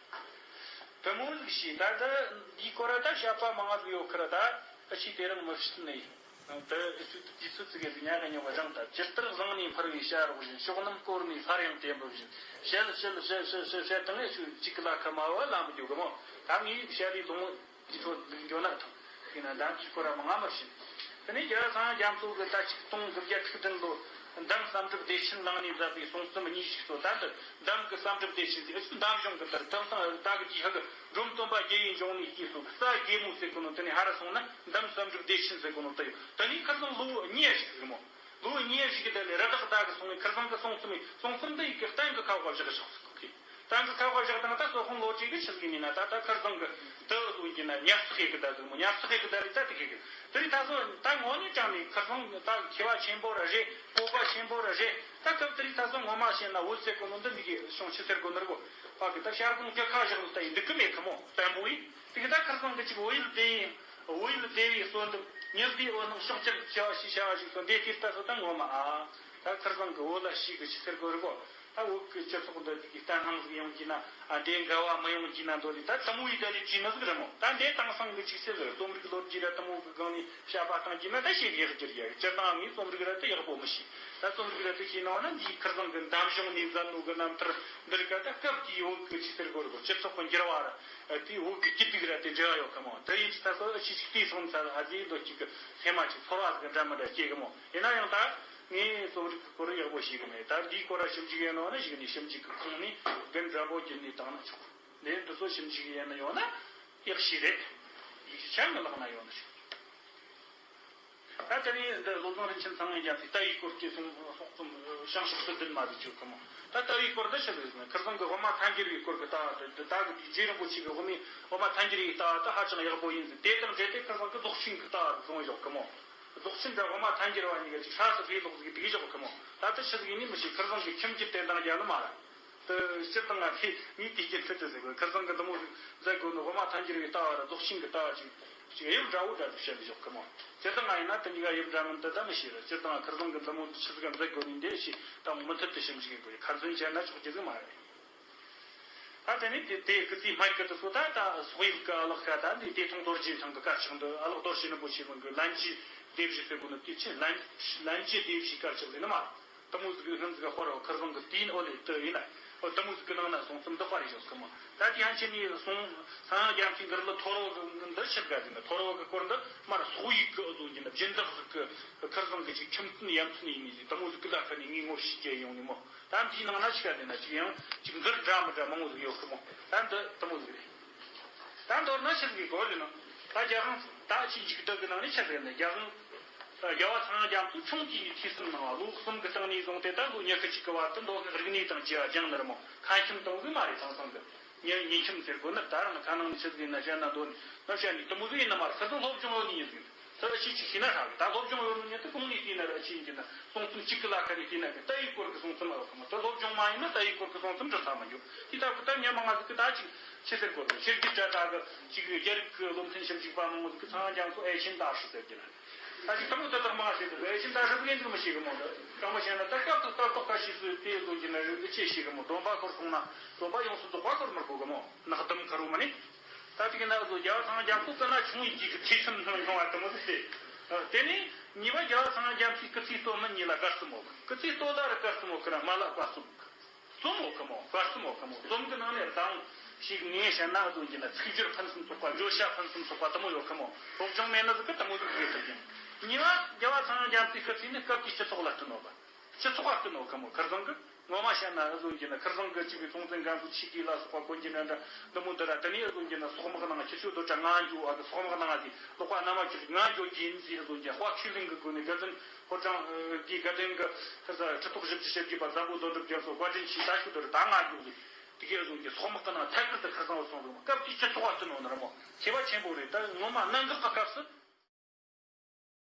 དེ་མོ་ཟིག་ཤེས། ད་ལྟ་འདིའི་སྐོར་ད་བཤད་པ་མང་ང་ཟིག་ཡོད་ཁར་ད་ཨ་ཕྱི་དེ་རིང་མི་ཤེས་ནས། ད་ཨི་ཚུ་དུ་དུས་ཚོད་ཙི་གེ་ཟིག་ཉག་ག་ཉོག་ག་རང་ད་ཇི་ལྟར་བཟང་ནས་འཕར་བའི་བྱ་རོག་བཞིན། ཕྱོགས་རྣམས་བསྐོར་ནས་སླར་ཡང་བརྟན་པོ་བཞིན། བཤད་བཤད་བཤད་བཤད་བཤད་བཤད་དང་ངས་ཆུ་གཅིག་གི་ལ་ཁ་མ་བ་ལ་མི་འཇུག་གི་མོ། ད་ངས་བཤད་ལས་ལོང་། དེ་ཚོ་འདུག་འགྱོ་ན་ཐང་། ཡིན་ན་འདམ་གྱི་སྐོར་ར་མང་མར་ཕྱིན། དེ་ནས་རྒྱལ་བ་སངས་རྒྱས་རྒྱ་མཚོ་གི་ཟླ་ཆིག་སྟོང་དགུ་བརྒྱ་དྲུག་བདུན་ལོ་འདམ་བསམ་གྲུབ་བདེ་ཆེན་གླིང་ནས་མཛད་པའི་གསུང་རྩོམ་གཉིས་ཤིག་སོ། ད་འདི་འདམ་གྱི་བསམ་གྲུབ་བདེ་ཆེན་ཟེར། འདམ་གཞུང་གི་ལྟར་ཐང་སང་ད་གི་དེའི་ཧ་གི་འབྲོམ་སྟོན་པ་རྒྱལ་བའི་འབྱུང་གནས་ཀྱིས་སོ། རྩ་རྒྱལ་མོ་ཟེར་གོ་ནོ་དེ་ནས་ཧ་ར་སོང་ན་འདམ་བསམ་གྲུབ་བདེ་ཆེན་ཟེར་གོ་ནོ་ད་ཡོད། ད་ནི་ཁ་སང་ལོ་ཉི་ཤུ་གི་མོ། ལོ་ཉི་ཤུ་གི་ད་ལས་ར་དག་ད་གི་སོང་ནས་ཁ་སང་གི་གསུང་རྩོམ་གསུང་རྩོམ་འདི་ཡི་གི་གཏན་གི་ཁ་བ་བཞག་བཞག་ཟེར་གོ་གི། ད་འདི་ཁ་བ་བཞག་དང་ད་སོ་ཧོང་ལོ་ཅིག་གི་ཆི་ཟིག་ཡིན་ན་ད་ད་ཁར་སང་གི་དུ་ཟོ་གི་ན་ཉར་ཚགས་ཡེ་གི་ད་ཟིག་མོ། ཉར་ཚགས་ཡེ་གི་ད་རི་ད་དེ་གི་གི་དེ་རི་ད་སོ་ད་ངོ་ནས་ཀྱང་ནི་ཁར་སང་ད་མཁས་པ་ཆེན་པོ་ར་རེད། སྤོབས་པ་ཆེན་པོ་ར་རེད། ད་སྐབས་དེ་རི་ད་སོ་ངོ་མ་བཤད་ན་བོད་ཟེར་གོ་ནོ་འདི་མི་གི་ཤོང་ཆི་ཟེར་གོ་ནི་ར་གོ། ཨ་གི་ད་ཤར་གོང་གི་ཁ་བཞག་ནི་ད་ཡིན་འདི་གི་མེད་གི་མོ། བཙན་པོ་ཡིན་དེ་གི་ད་ཁར་སང་གི་ཅིག་བོད་ཡུལ་སྡེ་ཡིན། བོད་ཡུལ་སྡེ་བའི་སོ་འདི་ཉི་ཟླའི་འོད་སྣང་ཕྱོགས་བཅུར་བྱ་བ་ཞིག་བྱ་བ་ཞིག་སོ་འདི་དེ་ལྟ་སོ་ད་ངོ་མ་ཨ། ད་ཁར་སང་གི་བོད་ལ་ཤི་གི་ཆི་ཟེར་གོ་རི་གོ། ད་བོད་ཀྱི་སྤྱི་ཚོགས་འདི་དེ་གི་བརྟན་ལྷིང་ཟིག་ཡོང་གི་ན། ཨ་འདྲའི་འགལ་བ་མི་ཡོང་གི་ན་འདོད་ལི་ད་དེ་མོ་ཡི་ད་ལི་བྲིས་ནི་ཟིག་རེད་མོ། ད་འདི་དེང་སང་གི་ཅིག་སེ་ཟིག་རྩོམ་རིག་ལོ་རྒྱུས་ར་དེ་མོ་གི་སྒང་ནས་བཤད་པ་བཏང་གི་ན་ད་ཤེས་གི་ཡག་གི་རེད་ཡ། སྤྱིར་བཏང་ངས་རྩོམ་རིག་ར་དེ་ཡག་པོ་མི་ཤེས། ད་རྩོམ་རིག་ར་དེ་ཤེས་ན་བ་ན་འདིའི་ཁར་སང་གི་འདམ་གཞུང་ནས་མཛད་ནོ་གི་རྣམ་ཐར་འདི་རིགས་ད་སྐབས་དེའི་བོད་ཀྱི་ཆི་ཟེར་གོ་རི་གོ་སྤྱི་ཚོགས་གི་འགྱུར་བ་ར་དེའི་བོད་ཀྱི་སྐྱིད་སྡུག་ར་དེ་འབྲེལ་བ་ཡོད་གི་མོ། དེ་ཡིན་ཅི་ད་སོ་ཨ་ཅི་ཅིག་དེའི་སོང་ཚ་ཨ་ཟི་འདོད་ཅིག་གི་ཧེ་མ་ཅིག་ཚོར་བ་ཟིག་འདྲ་མི་འདྲ་སྐྱེ་གི་མོ། ཡིན་ན་ཡང་ད། ངས་རྩོམ་རིག་གི་སྐོར་ཡག་པོ་ཤེས་གི་མེད། ད་འདིའི་སྐོར་ལ་ཞིབ་འཇུག་ཡིན་ནོ་ན་ཞིག་ནས་ཞིབ་འཇུག་གི་ཁུངས་ནས་རྒན་འདྲ་པོ་བརྒྱུད་ནས་བཏང་ན་ཆོག་འདི་འདི་ཚོ་ཞིབ་འཇུག་ཡིན་ནི་ཡོད་ན་ཡག་ཤོས་རེད། ཡིག་ཆ་ཆ་ངའི་ལག་ན་ཡོད་ནི་ཆོག་ད་དེ་ནས་འདི་བློ་བཟང་རིན་ཆེན་ཚངས་དབྱངས་རྒྱ་མཚོའི་ལྟ་བའི་སྐོར་གྱི་གསུང་གསུང་རྩོམ་བྱང་ཕྱོགས་སུ་བདུན་མ་ཟིག་ཆོག་གི་མོ། ད་ལྟ་བའི་སྐོར་འདི་ཆི་ཟིག་ཟེར་ན་ཁིར་ཚང་གི་དབུ་མ་ཐལ་འགྱུར་བའི་སྐོར་གི་ལྟ་བ་འདི་འདི་ད་གི་དུས་རྗེ་རིན་པོ་ཆེ་གི་དབུ་མའི་དབུ་མ་ཐལ་འགྱུར་བའི་ལྟ་བ་དེ་ཧ་ཅང་ཡག་པོ་ཡིན་ཟིག་དེ་དང་འབྲེལ་ཏེ་ཁིར་ཚང་གི་རྫོགས་ཆེན་གི་ལྟ་བ་གསུངས་ཡོད་གི་མོ། རྫོགས་ཆེན་དང་དབུ་མ་ཐལ་འགྱུར་བ་གཉིས་ཀ་ཅིག་སྲ་སུ་བྷེ་ལོག་ཟིག་དེ་གི་ཞོག་གི་མོ། ད་ལྟ་ཆི་ཟིག་ཡིན་ནི་མི་ཤེས། ཁིར་ཚང་གི་ཁྱིམ་གྱི་བསྟན་དང་རྒྱ་ནི་མ་ར། དུ་སྤྱིར་བཏང་ང་ཚོས་མིའི་དུས་རྒྱུན་ཁྲོད་དུ་ཟེར་དགོས། ཁིར་ཚང་གི་འདི་མོ་ཟིག་མཛད་དགོས་ནི་དབུ་མ་ཐལ་འགྱུར་བའི་ལྟ་བ་ར་རྫོགས་ཆེན་གི་ལྟ་བ་ཅིག་ཅིག་དབྱིབས་འདྲ་བོ་འདྲ་ཟིག་བཤད་མི་ཞོག་གི་མོ། སྤྱིར་བཏང་ང་ཡིན་ན་དེ་གཉིས་ཀ་དབྱིབས་འདྲ་མིན་དུ་ད་མི་ཤེས་ར། སྤྱིར་བཏང་ང་ཁིར་ཚང་གི་འདི་མོ་ཆི་ཟིག་ག་མཛད་དགོས་ནི་འདི་ཤེས་དང་མུ་མཐུད་དུ་ཞིབ་འཇུག་ཡེ་དགོས། ཁ་ཚོན་བཅད་ན་ཆོག་རྒྱུ་ཟིག་མ་རེད། ད་དེ་ནས་དེ་དེ་སྐུ་ཚེའི་སྨད་གི་དུ་སོ་ད་ད་སོག་ཡུལ་གི་ཨ་ལགས་ཤ་ད་འདི་བདེ་སྟོང་རྡོ་རྗེ་འཆང་གི་དཀར་ཆག་འདི་ཨ་ལགས་རྡོ་རྗེ་རིན་པོ་ཆེ་གི་ལན་གྱི་སྡེ་བཞི་ཟེར་གོ་ནི་དེ་ཆི་ལན་ལན་གྱི་སྡེ་བཞི་དཀར་ཆག་ཟེར་ནི་མ། དེ་མོ་ཟིག་གི་ཧིན་ཟིག་ག་དཔར་བ་ཁིར་ཚང་གི་དུས་ཡིན་ཨོ་ལེ་དུ་ཡིན་ན་ཨོ་དེ་མོ་ཟིག་གི་ནང་ན་གསུང་རྩོམ་འདི་དཔར་ཡོད་གི་མོ། ད་དེ་ཧན་ཆེ་ནི་གསུང་སངས་རྒྱ་མཚོའི་གུ་རུ་ལ་ཐོར་བ་གི་འདི་ཆི་ག་ཟིག་ན་ཐོར་བ་གི་སྐོར་འདི་མར་སོག་ཡུལ་གི་ཨོ་ཟོ་ཡིན་ན་སྦྱིན་བདག་ཟིག་གི་ཁིར་ཚང་གི་ཅིག་ཁྱིམ་མཚེས་ཡ་མཚན་ཡིན་ནི་ཟིག་དེ་མོ་ཟིག་གི་ལ་ཁ་ནས་ངའི་ངོ་ཤེས་ཀྱི་ཡོང་ནི་མོ། ད་འདིའི་ནང་ན་ཆི་ག་ཟེར་ན་ཅིག་ཡང་ཅིག་འགུར་འདྲ་མི་འདྲ་མང་བོ་ཟིག་ཡོད་གི་མོ། ད་འདི་དེ་མོ་ཟིག་རེད། ད་མདོར་ན་ཆི་ཟིག་གོ་ཟེར་ན། ད་རྒྱལ་དབང་ད་ཅིག་འཇིགས་སྡུག་གི་ནང་ནས་ཆི་ཟེར་ན་རྒྱལ་དབང་། རྒྱལ་བ་སངས་རྒྱས་རྒྱ་མཚོ་ཆུང་དུས་ནས་ཐོས་བསམ་གནང་བ་ལོ་གསུམ་གི་སྟེང་ནས་བཟུང་སྟེ་ད་ལོ་ཉི་ཤུ་གཅིག་གི་བར་དུ་མདོ་སྔགས་རིག་གནས་དང་བཅས་པ་སྦྱངས་ནི་རེད་མོ། ཁ་ཁྱིམ་དང་ཟིག་མ་རེད། དེང་སང་གི་ཉེ་ཉེ་ཁྱིམ་ཟེར་དགོས་ན་ད་རང་ཁ་ནང་ནས་ཆི་ཟིག་ཡིན་ན་བཤད་ན་འདོད་ནི་ན་བཤད་ནི་དེ་མོ་ཟིག་ཡིན་ན་མ་རེད། ཁ་སང་སློབ་སྦྱོང་ཡོད་ནི་ཡིན་ཟིག་ད་ཨ་ཅེ་ཅིག་ཤེས་ན་ཧྲ་གི། ད་སློབ་སྦྱོང་ཡོད་ནོ་ཉིད་དུ་གོང་ནས་བལྟས་ན་ར་ཨ་ཅེ་ཡིན་གྱི་ན་གསུང་རྩོམ་གཅིག་གི་ལ་ཁ་ནས་བལྟས་ན་གི་ལྟ་བའི་སྐོར་གྱི་གསུང་རྩོམ་ཨ་ཁ་མ་ད་སློབ་སྦྱོང་མ་ཡིན་ན་ལྟ་བའི་སྐོར་གྱི་གསུང་རྩོམ་འབྲི་ས་མ་འགྱོ། དེ་ལྟ་བུ་ད་ཉེ་མ་ང་ཟིག་གི་ད་ཅིག་ཆི་ཟེར་དགོས་རེད། ཤེར་གྱི་དྲ་ད་གི་ཅིག་རྒྱ་རིགས་ཀྱི་བློ་མཐུན་ཞིབ་འཇུག་པ་མང་བོ་ཟིག་གི་ཚངས་དབྱངས་རྒྱ་མཚོ་ཨེ་ཆིན་ད་ཧྲི་ཟེར་གྱི་ན། ད་ཅིག་ཐུན་མོང་དུ་དག་མ་ཟེར་དུས་ཨེ་ཆིན་ད་ཧྲི་ཟིག་ཡིན་འདུག་མི་ཤེས་གི་མོ། འདི་དྲང་མོ་བཤད་ན་ད་སྐབས་དང་སྐབས་ཐོག་ཁ་ཤས་སུ་དེ་ལོ་གྱི་ན་རིགས་ཆེ་ཤེས་གི་མོ། སྡོམ་པ་སྐོར་སོང་ན་སྡོམ་པ་ཡོངས་སུ་རྫོགས་པ་སྐོར་མི་དགོས་གི་མོ། ནག་དུམ་ཁ་རུ་མ་ནི། ད་ཅིག་ན་ལོ་རྒྱལ་བ་སངས་རྒྱས་སྐུ་ན་ཆུང་བའི་དུས་ཀྱི་ཐོས་བསམ་སྣང་བ་དེ་མོ་ཟིག་སྟེ། དེ་ནས་གཉིས་པ་རྒྱལ་བ་སངས་རྒྱས་ཀྱི་སྐུ་ཚེ་སྟོད་སྨད་གཉིས་ལ་དཀར་གསུམ་འོག་སྐུ་ཚེ་སྟོད་ལ་ར་དཀར་གསུམ་འོག་གི་ར་མ་ལ་དཀར་གསུམ་འོག་གི་རྩོམ་འོག་གི་མོ། དཀར་གསུམ་འོག་གི་མོ། རྩོམ་གི་ནང་ནས་ར་དང་ཞིག་ངས་བཤད་ན་ཨ་དོན་གྱི་ན་ཚིག་སྦྱོར་ཕུན་སུམ་ཚོགས་པ། བརྗོད་བྱ་ཕུན་སུམ་ཚོགས་པ་དེ་མོ་ཡོད་གི་མོ། སློབ་སྦྱོང་མེད་ན་ཟིག་གི་དེ་མོ་ཟིག་ཡོད་ཐུབ་ཀྱང་། གཉིས་པ་རྒྱལ་བ་སངས་རྒྱས་ཀྱི་སྐུ་ཚེ་ནི་སྐབས་དེའི་སྤྱི་ཚོགས་ལ་བསྟུན་ནོ་གི། སྤྱི་ཚོགས་ལ་བསྟུན་ནོ་གི་མོ། ཁིར་ཚང་གི་ངོ་མ་བཤད་ན་ཨ་ཟོ་གྱི་ན་ཁིར་ཚང་གི་གཅིག་གི་ཚོང་བཙོན་སྒང་གི་ཆིག་གི་ལ་སོགས་པ་གོན་གྱི་ན་འདྲ་འདི་མོ་འདི་ར། དེ་ནས་ཨ་ཟོ་གྱི་ན་སོག་དམག་ནང་ཁྱི་ཆོ་དོ་གྲ་ང་འགྱོ་ཨ་གི་སོག་དམག་ནང་ཨ་གི་ལོག་པ་རྣ་མ་ཁྱི་ང་འགྱོ་གྱི་ཡིན་ཟི། ཨ་ཟོ་གྱི་དཔའ་ཁས་ལེན་གི་དགོས་ནས་དགའ་ལྡན་ཕོ་བྲང་གི་དགའ་ལྡན་གི་ཁ་ས་ཁྲི་ཐོག་བཞི་བཅུ་ཞེ་བརྒྱད་པ་བཟང་པོ་དོན་གྲུབ་རྒྱལ་སོགས་བཀའ་དྲིན་ཆེ་ད་ཤུ་དོ་ར་ད་ང་འགྱོ་ཟི། དེ་གའི་ཨ་ཟོ་གྱི་སོག་དམག་གི་ནང་ཐད་ཀར་དུ་ཁིར་ཚང་བ་སོང་ཟི་མོ། སྐབས་དེའི་སྤྱི་ཚོགས་བ་བསྟུན་ནོ་ནི་ར་མོ་ཁྱད་པར་ཆེན་པོ་རེད། ད་ངོ་མ་གནད་འགག་གི་སྐབས་སུ།